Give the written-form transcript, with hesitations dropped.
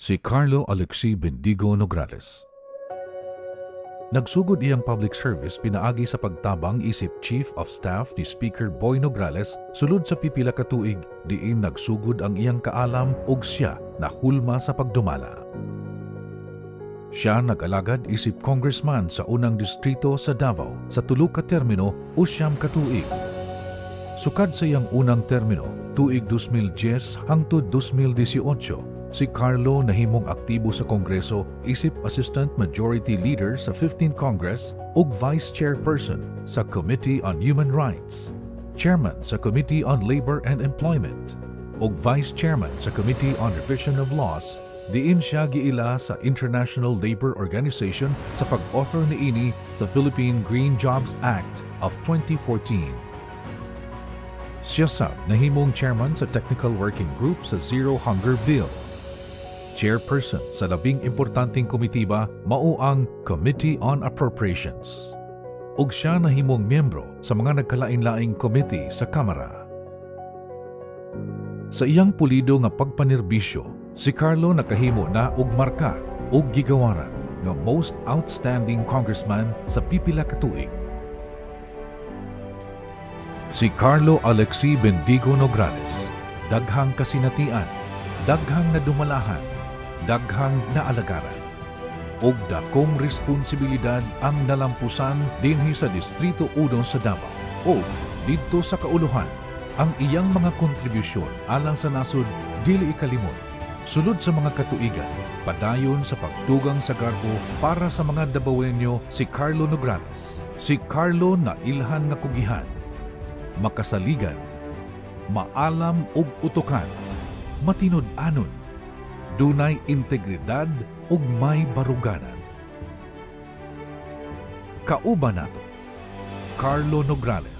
Si Carlo Alexi Bendigo Nograles. Nagsugod iyang public service pinaagi sa pagtabang isip Chief of Staff ni Speaker Boy Nograles sulod sa pipila ka tuig, diin nagsugod ang iyang kaalam ug siya nahulma sa pagdumala. Siya nag-alagad isip congressman sa unang distrito sa Davao sa tulo ka termino o 9 ka tuig. Sukad sa iyang unang termino, tuig 2010 hangtod 2018, si Carlo nahimong aktibo sa Kongreso isip Assistant Majority Leader sa 15th Congress ug Vice Chairperson sa Committee on Human Rights, Chairman sa Committee on Labor and Employment, ug Vice Chairman sa Committee on Revision of Laws, diin siya giila sa International Labor Organization sa pag-author niini sa Philippine Green Jobs Act of 2014. Siya sab nahimong chairman sa Technical Working Group sa Zero Hunger Bill. Chairperson sa labing importanteng komitiba, mao ang Committee on Appropriations. Ug siya nahimong miyembro sa mga nagkalain-laing committee sa Kamara. Sa iyang pulido nga pagpanerbisyo, si Carlo nakahimo na og marka ug gigawaran nga Most Outstanding Congressman sa pipila ka tuig. Si Carlo Alexi Bendigo Nograles, daghang kasinatian, daghang nadumalahan, daghang naalagaran, ug dakong responsibilidad ang nalampusan dinhi sa Distrito 1 sa Davao o didto sa kauluhan. Ang iyang mga kontribusyon alang sa nasod dili ikalimot. Sulod sa mga katuigan, padayon sa pagdugang sa garbo para sa mga Dabawenyo si Carlo Nograles. Si Carlo na ilhan nga kugihan, makasaligan, maalam ug utukan, matinud-anon, dunay integridad ug may baruganan. Kauban nato, Carlo Nograles.